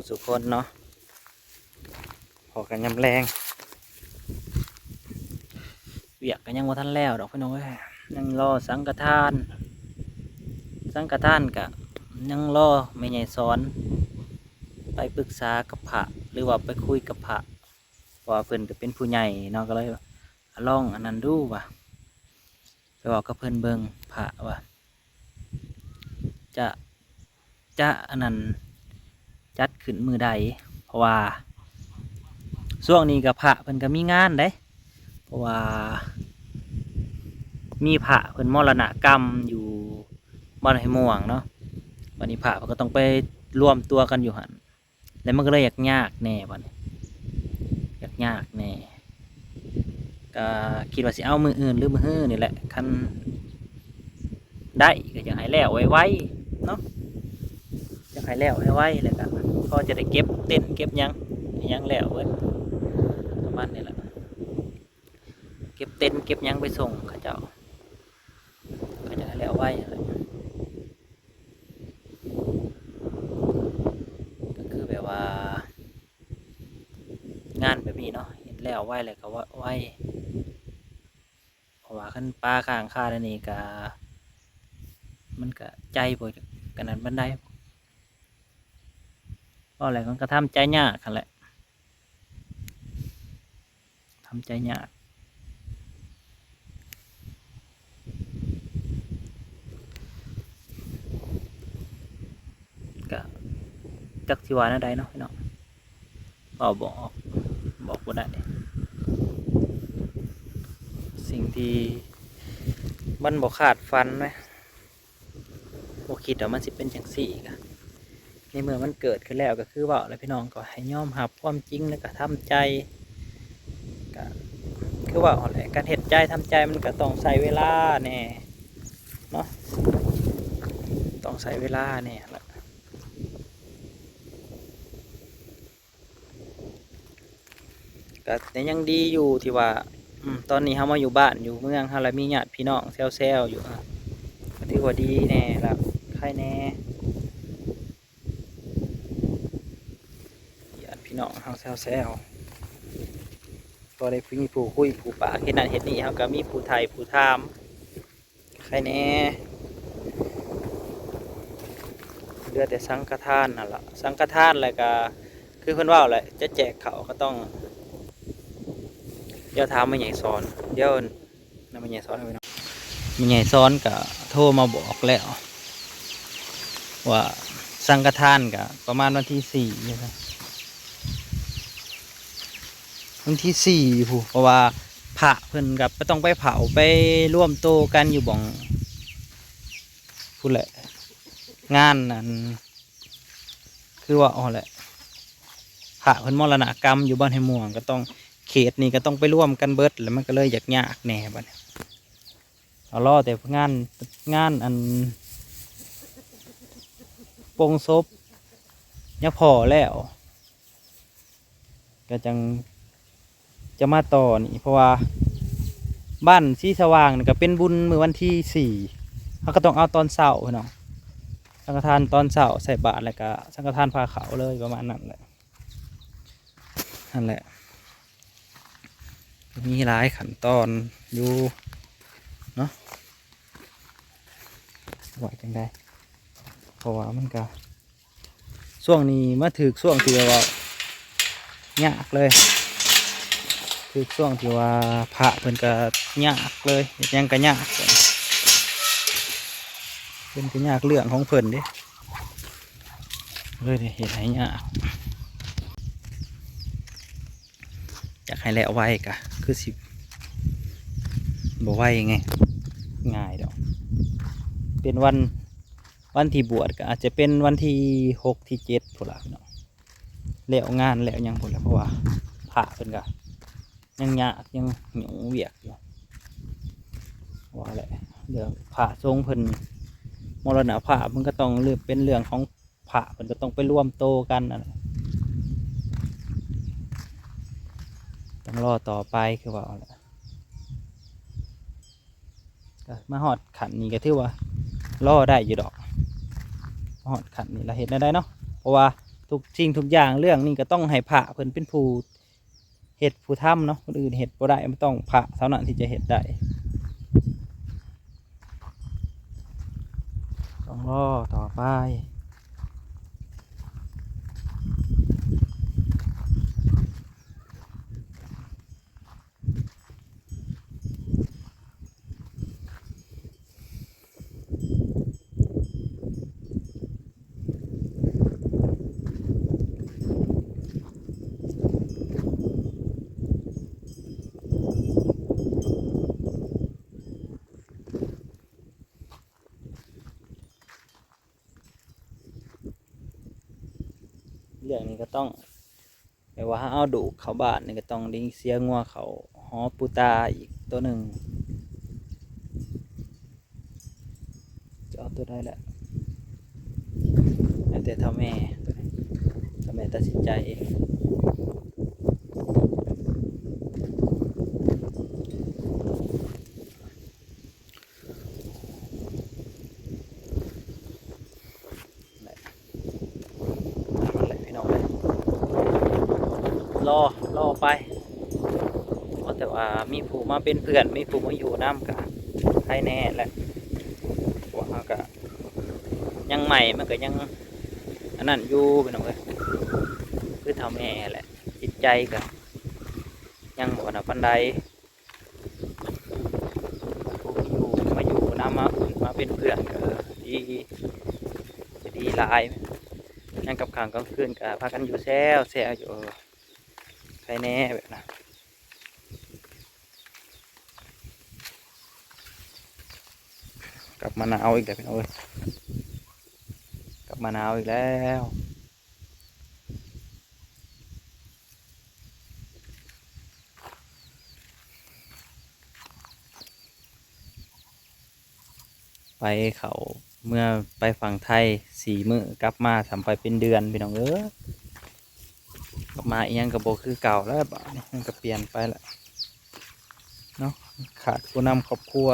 ສູ່ຄົນເນາະ ພໍ້ກັນຍາມແລງ. ວຽກກໍຍັງບໍ່ທັນແລ້ວດອກພີ່ນ້ອງເອີຍ ຍັງລໍສັງຄະທານ ສັງຄະທານກໍຍັງລໍແມ່ໃຫຍ່ສອນໄປປຶກສາກັບພະ ຫຼືວ່າໄປຄຸຍກັບພະ ເພາະວ່າເພິ່ນກໍເປັນຜູ້ໃຫຍ່ເນາະ ກໍເລີຍວ່າລອງອັນນັ້ນດູວ່າ ໄປເວົ້າກັບເພິ່ນເບິ່ງ ພະວ່າຈະ ຈະອັນນັ້ນ ຈັດຂຶ້ນມື້ໃດ ເພາະວ່າຊ່ວງນີ້ກໍພະເພິ່ນກໍມີງານເດ້ ເພາະວ່າມີພະເພິ່ນມໍລະນະກຳຢູ່ບ້ານຫ້ວຍມ່ວງເນາະ ບັດນີ້ພະເພິ່ນກໍຕ້ອງໄປລວມຕົວກັນຢູ່ຫັ້ນ ແລ້ວມັນກໍເລີຍຍາກໆແດ່ບັດນີ້ ຍາກໆແດ່ ກໍຄິດວ່າຊິເອົາມື້ອື່ນ ຫຼື ມື້ຮືນີ້ແຫຼະ ຄັນໄດ້ກໍຢາກໃຫ້ແລ້ວໄວໆເນາະ ຢາກໃຫ້ແລ້ວໄວໆ ແລ້ວກໍພໍຈະໄດ້ເກັບເຕັນເກັບຫຍັງ ຫຍັງແລ້ວເບິດ ປະມານນີ້ແຫຼະ ເກັບເຕັນເກັບຫຍັງໄປສົ່ງເຂົາເຈົ້າ ກໍຢາກໃຫ້ແລ້ວໄວຫັ້ນແຫຼະ. ກໍຄືແບບວ່າງານແບບນີ້ເນາະ ເຮັດແລ້ວໄວແລ້ວກໍໄວ ເພາະວ່າຄັນປາຄ້າງຄາແນວນີ້ກໍ ມັນກໍໃຈບໍ່ກະນັ້ນປານໃດ ເວົ້າແລ້ວມັນກໍທຳໃຈຍາກຫັ້ນແຫຼະ. ທຳໃຈຍາກ ກະຈັກຊິວ່າແນວໃດເນາະພີ່ນ້ອງ ເວົ້າບໍ່ອອກ ບອກບໍ່ໄດ້ ສິ່ງທີ່ມັນບໍ່ຄາດຝັນນະ. ບໍ່ຄິດວ່າມັນຊິເປັນຈັ່ງຊີ້ກະ ໃນເມື່ອມັນເກີດຂຶ້ນແລ້ວ ກໍຄືເວົ້າແຫຼະພີ່ນ້ອງ ກໍໃຫ້ຍອມຮັບຄວາມຈິງ ແລ້ວກໍທຳໃຈ ກໍຄືເວົ້າຫັ້ນແຫຼະ ການເຮັດໃຈທຳໃຈມັນກໍຕ້ອງໃຊ້ເວລາແດ່ເນາະ ຕ້ອງໃຊ້ເວລາແດ່ຫັ້ນແຫຼະ. ກະຍັງດີຢູ່ທີ່ວ່າ ອືມ ຕອນນີ້ເຮົາມາຢູ່ບ້ານຢູ່ເມືອງ ເຮົາລະມີຍາດພີ່ນ້ອງແຊວໆຢູ່ ກະຖືວ່າດີແດ່ລະ ໄຄແດ່ ຍາດພີ່ນ້ອງເຮົາແຊວໆ ພໍໄດ້ມີຜູ້ຄຸຍຜູ້ປາກ ເຮັດນັ້ນເຮັດນີ້ ເຮົາກະມີຜູ້ໄຖ່ຜູ້ຖາມ. ໄຄແດ່ ເຫຼືອແຕ່ສັງຄະທານຫັ້ນລະ ສັງຄະທານແລ້ວກະ ຄືເພິ່ນເວົ້າແຫຼະ ຈະແຈກເຂົ້າກໍຕ້ອງ ດຽວຖາມແມ່ໃຫຍ່ສອນ ດຽວນຳແມ່ໃຫຍ່ສອນ ແມ່ໃຫຍ່ສອນກະໂທມາບອກແລ້ວ ວ່າສັງຄະທານກະປະມານວັນທີສີ່ ວັນທີສີ່ພຸ້ນ ເພາະວ່າພະເພິ່ນກໍໄປ ຕ້ອງໄປເຜົາ ໄປລວມໂຕກັນຢູ່ບ່ອນພຸ້ນແຫຼະ ງານນັ້ນ ຄືວ່າ ອໍ ແຫຼະ ພະເພິ່ນມໍລະນະກຳຢູ່ບ້ານຫ້ວຍມ່ວງ ກໍຕ້ອງ ເຂດນີ້ກໍຕ້ອງໄປລວມກັນເບິດ ແລ້ວມັນກໍເລີຍຍາກໆແດ່ບັດນີ້ ເອົາລໍແຕ່ງານ ງານອັນ ປົງສົບຍາພໍ່ແລ້ວ ກໍຈັ່ງຈະມາຕໍ່ນີ້ ເພາະວ່າບ້ານສີສະຫວ່າງນີ້ກໍເປັນບຸນມື້ວັນທີສີ່ ເຮົາກໍຕ້ອງເອົາຕອນເຊົ້າພີ່ນ້ອງ ສັງຄະທານຕອນເຊົ້າໃສ່ບາດ ແລ້ວກໍສັງຄະທານພາເຂົ້າເລີຍ ປະມານນັ້ນແຫຼະ ຫັ້ນແຫຼະ ມີຫຼາຍຂັ້ນຕອນຢູ່ເນາະ ວ່າຈັ່ງໃດ ເພາະວ່າມັນກະ ຊ່ວງນີ້ມາຖືກຊ່ວງທີ່ແບບວ່າຍາກເລີຍ ຖືກຊ່ວງທີ່ວ່າພະເພິ່ນກະຍາກເລີຍ ເຮັດຫຍັງກະຍາກ ເພິ່ນກະຍາກເລື່ອງຂອງເພິ່ນເດ້ ເລີຍໄດ້ເຮັດໃຫ້ຍາກ. ຢາກໃຫ້ແລ້ວໄວກະຄືຊິບໍ່ໄວ ງ່າຍດອກ ເປັນວັນ ວັນທີ່ບວດກໍອາດຈະເປັນວັນທີຫົກທີເຈັດພຸ້ນລະພີ່ນ້ອງ ແລ້ວງານແລ້ວຫຍັງພຸ້ນລະ ເພາະວ່າພະເພິ່ນກະຍັງຍາກ ຍັງຫຍຸ້ງວຽກຢູ່ ວ່າແຫຼະ ເລື່ອງພະສົງເພິ່ນມໍລະນະພາບ ມັນກໍຕ້ອງເປັນເລື່ອງຂອງ ພະເພິ່ນກໍຕ້ອງໄປລວມໂຕກັນນັ້ນແຫຼະ ຕ້ອງລໍຕໍ່ໄປ ຄືວ່າຫັ້ນແຫຼະ ກໍມາຮອດຂັ້ນນີ້ກໍຖືວ່າລໍໄດ້ຢູ່ດອກ ມາຮອດຂັ້ນນີ້ລະເຮັດແນວໃດເນາະ ເພາະວ່າແ ທຸກສິ່ງທຸກຢ່າງ ເລື່ອງນີ້ກໍຕ້ອງໃຫ້ພະເພິ່ນເປັນຜູ້ເຮັດຜູ້ທຳເນາະ, ຄົນອື່ນເຮັດບໍ່ໄດ້, ມັນຕ້ອງພະເທົ່ານັ້ນທີ່ຈະເຮັດໄດ້. ຕ້ອງລໍຕໍ່ໄປ. ເລື່ອງນີ້ກໍຕ້ອງ ແບບວ່າເຮົາເອົາດູກເຂົ້າບ້ານນີ້ກໍຕ້ອງໄດ້ເສຍງົວເຂົ້າຫໍປູຕາອີກໂຕໜຶ່ງ. ຈະເອົາໂຕໃດລະ ແລ້ວແຕ່ເຖົ້າແມ່, ເຖົ້າແມ່ຕັດສິນໃຈເອງ. ນັ້ນແຫຼະພີ່ນ້ອງເອີຍ ລໍ ລໍໄປ. ເພາະແຕ່ວ່າມີຜູ້ມາເປັນເພື່ອນ ມີຜູ້ມາຢູ່ນຳກະໄຄແນ່ແຫຼະ. ພວກເຮົາກະຍັງໃໝ່ ມັນກະຍັງອັນນັ້ນຢູ່ພີ່ນ້ອງເອີຍ ຄືເຖົ້າແມ່ແຫຼະ ຈິດໃຈກະຍັງບໍ່ອັນນັ້ນປານໃດ. ຜູ້ທີ່ຢູ່ ມາຢູ່ນຳ ມາ ມາເປັນເພື່ອນກໍດີ ຈະດີຫຼາຍ. ຍາມກັບຂ້າງກາງຄືນກໍພາກັນຢູ່ແຊວໆຢູ່ ເອີ ໄຄແນ່ແບບນັ້ນ. ກັບມາໜາວອີກແລ້ວພີ່ນ້ອງເອີຍ ກັບມາໜາວອີກແລ້ວ. ໄປເຂົ້າເມືອໄປຝັ່ງໄທສີ່ມື້ ກັບມາສ່ຳໄປເປັນເດືອນພີ່ນ້ອງເອີຍ. ກັບມາອີ່ຫຍັງກໍບໍ່ຄືເກົ່າແລ້ວ ບາດນີ້ມັນກໍປ່ຽນໄປແລ້ວເນາະ ຂາດຜູ້ນຳຄອບຄົວ.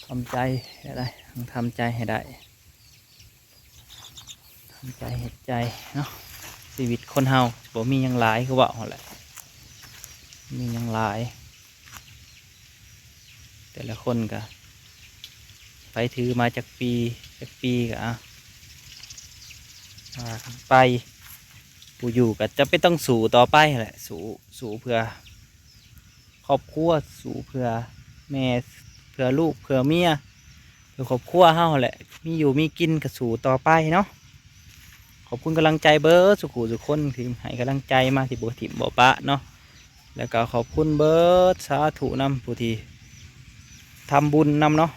ທຳໃຈໃຫ້ໄດ້ ຕ້ອງທຳໃຈໃຫ້ໄດ້. ທຳໃຈເຮັດໃຈເນາະ ຊີວິດຄົນເຮົາບໍ່ມີຫຍັງຫຼາຍ ຄືເວົ້າຫັ້ນແຫຼະ ມີຫຍັງຫຼາຍ. ແຕ່ລະຄົນກະ ໃຜຖືມາຈັກປີ ຈັກປີກະ ອາ ວ່າກັນໄປ. ຜູ້ຢູ່ກະຈຳເປັນຕ້ອງສູ້ຕໍ່ໄປຫັ້ນແຫຼະ ສູ້ ສູ້ເພື່ອ ຄອບຄົວ ສູ້ເພື່ອແມ່ ເພື່ອລູກ ເພື່ອເມຍ ເພື່ອຄອບຄົວເຮົາຫັ້ນແຫຼະ ມີຢູ່ມີກິນກໍສູ້ຕໍ່ໄປເນາະ. ຂອບຄຸນກຳລັງໃຈເບີດສູ່ຄູ່ສູ່ຄົນທີ່ໃຫ້ກຳລັງໃຈມາ ທີ່ບໍ່ຖິ້ມບໍ່ປະເນາະ ແລ້ວກໍຂອບຄຸນເບີດ ສາທຸນຳຜູ້ທີ່ທຳບຸນນຳເນາະ.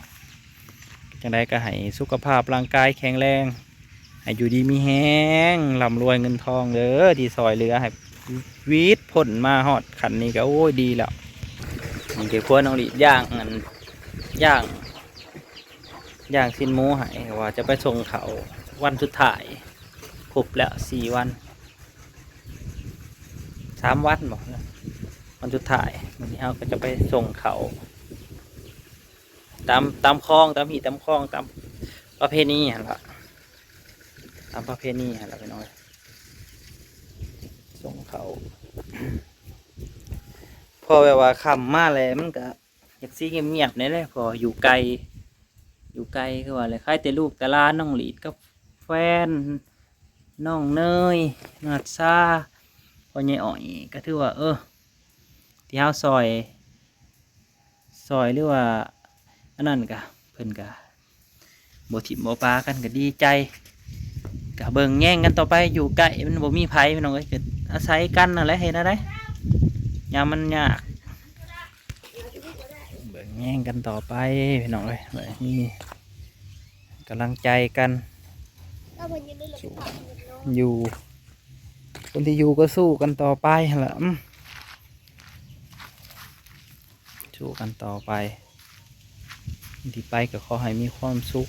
ຈັ່ງໃດກໍໃຫ້ສຸຂະພາບຮ່າງກາຍແຂງແຮງ ໃຫ້ຢູ່ດີມີແຮງ ລ່ຳລວຍເງິນທອງເດີ ທີ່ຊ່ອຍເຫຼືອໃຫ້ຫວີດພົ້ນມາຮອດຂັ້ນນີ້ກໍ ໂອ້ຍ ດີແລ້ວ. ນີ້ຄືຄົວນ້ອງຫຼີດຍ່າງ ອັນ ຍ່າງ ຍ່າງຊີ້ນໝູໃຫ້ ວ່າຈະໄປສົ່ງເຂົ້າວັນສຸດທ້າຍ ຄົບແລ້ວສີ່ວັນ ສາມວັນບໍ ວັນສຸດທ້າຍ. ມື້ນີ້ເຮົາກໍຈະໄປສົ່ງເຂົ້າ ຕາມ ຕາມຄອງ ຕາມຮີດຕາມຄອງ ຕາມປະເພນີຫັ້ນລະ ຕາມປະເພນີຫັ້ນລະພີ່ນ້ອງເອີຍ ສົ່ງເຂົ້າ. ເພາະແບບວ່າຄ່ຳມາແລ້ວມັນກະຢາກຊິງຽບໆແດ່ແຫຼະ ເພາະວ່າຢູ່ໄກ ຢູ່ໄກຄືວ່າແຫຼະ ຂາຍແຕ່ລູກແຕ່ຫຼານ ນ້ອງຫຼີດກັບແຟນ ນ້ອງເນີຍ ນ້ອງຮັດຊາ ພໍ່ໃຫຍ່ອ້ອຍ ກໍຖືວ່າ ເອີ ທີ່ເຮົາຊ່ອຍ ຊ່ອຍ ຫຼືວ່າອັນນັ້ນກະ ເພິ່ນກະບໍ່ຖິ້ມບໍ່ປະກັນ ກະດີໃຈ. ກະເບິ່ງແຍງກັນຕໍ່ໄປ ຢູ່ໃກ້ມັນບໍ່ມີໃຜພີ່ນ້ອງເອີຍ ກະອາໄສກັນນັ້ນແຫຼະ ເຮັດແນວໃດຍາມມັນຍາກ. ເບິ່ງແຍງກັນຕໍ່ໄປພີ່ນ້ອງເອີຍ ມີກຳລັງໃຈກັນ ຢູ່ ຄົນທີ່ຢູ່ກໍສູ້ກັນຕໍ່ໄປຫັ້ນລະ ອືມ ສູ້ກັນຕໍ່ໄປ. ຄົນທີ່ໄປກໍຂໍໃຫ້ມີຄວາມສຸກ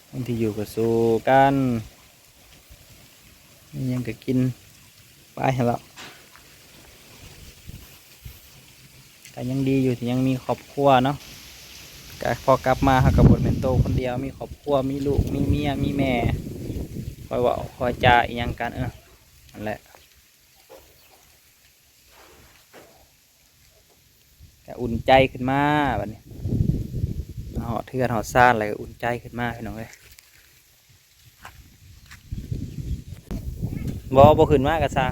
ຄົນທີ່ຢູ່ກໍສູ້ກັນ ມີຫຍັງກໍກິນໄປຫັ້ນລະ. ກໍຍັງດີຢູ່ທີ່ຍັງມີຄອບຄົວເນາະ ກະພໍກັບມາເຮົາກະບໍ່ແມ່ນໂຕຄົນດຽວ ມີຄອບຄົວ ມີລູກ ມີເມຍ ມີແມ່ ຄ່ອຍເວົ້າຄ່ອຍຈາອີ່ຫຍັງກັນ ເອີ ນັ້ນແຫຼະ ກະອຸ່ນໃຈຂຶ້ນມາບາດນີ້ ມາຮອດເຮືອນຮອດຊານແລ້ວກະອຸ່ນໃຈຂຶ້ນມາພີ່ນ້ອງເອີຍ. ບໍ່ ບໍ່ຂຶ້ນມາກະຊ່າງ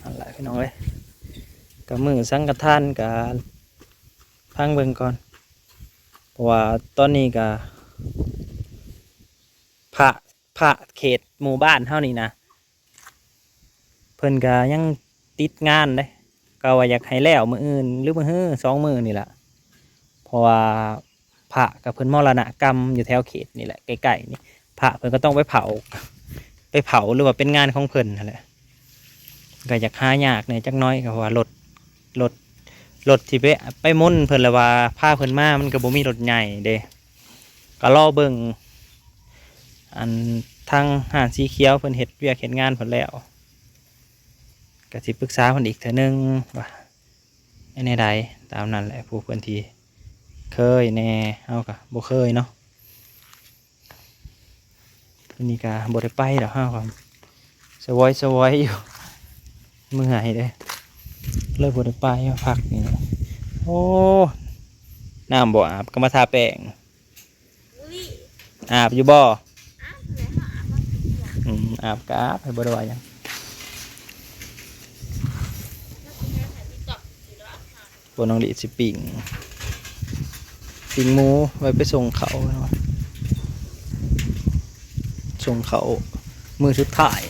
ນັ້ນແຫຼະພີ່ນ້ອງເອີຍ ກະມື້ສັງກະທານກະຟັງເບິ່ງກ່ອນ ເພາະວ່າຕອນນີ້ກະ ພະ ພະເຂດໝູ່ບ້ານເຮົານີ້ນະ ເພິ່ນກະຍັງຕິດງານເດ້ ກະວ່າຢາກໃຫ້ແລ້ວມື້ອື່ນ ຫຼື ມື້ຮື ສອງມື້ນີ້ລະ ເພາະວ່າພະກະເພິ່ນມໍລະນະກຳຢູ່ແຖວເຂດນີ້ແຫຼະ ໃກ້ໆນີ້ ພະເພິ່ນກະຕ້ອງໄປເຜົາ ໄປເຜົາ ຫຼືວ່າເປັນງານຂອງເພິ່ນຫັ້ນແຫຼະ ກະຢາກຫາຍາກແດ່ຈັກໜ້ອຍ ກະເພາະວ່າລົດ ລົດ ລົດທີ່ໄປ ໄປມົນເພິ່ນ ຫຼືວ່າພາເພິ່ນມາ ມັນກະບໍ່ມີລົດໃຫຍ່ເດ້ ກະລໍເບິ່ງ ອັນທາງຮ້ານສີຂຽວເພິ່ນເຮັດວຽກເຮັດງານເພິ່ນແລ້ວ ກະຊິປຶກສາເພິ່ນອີກເທື່ອໜຶ່ງວ່າແນວໃດ ຕາມນັ້ນແຫຼະ ຜູ້ເພິ່ນທີ່ເຄີຍແດ່ ເຮົາກະບໍ່ເຄີຍເນາະ ມື້ນີ້ກະບໍ່ໄດ້ໄປດອກ ເຮົາກະສະວອຍສະວອຍຢູ່ ເມື່ອຍເດ້ ເລີຍບໍ່ໄດ້ໄປ ມາພັກນີ້ ໂອ້ ນ້ຳບໍ່ອາບ ກະມາທາແປ້ງ ອາບຢູ່ບໍ່? ອາບແຫຼະ ເຮົາອາບມາເທື່ອ ອືມ ອາບກະອາບ ໃຜບໍ່ໄດ້ວ່າຫຍັງ ພວກນ້ອງດີຊິປີ້ງ ປີ້ງໝູໄວ້ໄປສົ່ງເຂົ້າ ສົ່ງເຂົ້າມື້ສຸດທ້າຍ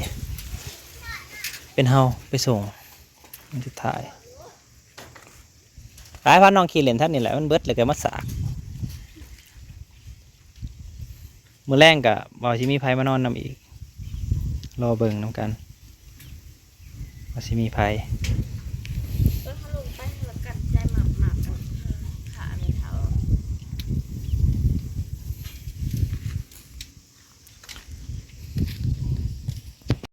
ເປັນເຮົາໄປສົ່ງມື້ສຸດທ້າຍ. ໄປພານ້ອງຂີ່ເລ່ນແຖວນີ້ແຫຼະ ມັນເບິດແລ້ວກະມາສາກ ມື້ແລງກະວ່າຊິມີໃຜມານອນນຳອີກ ລໍເບິ່ງນຳກັນວ່າຊິມີໃຜ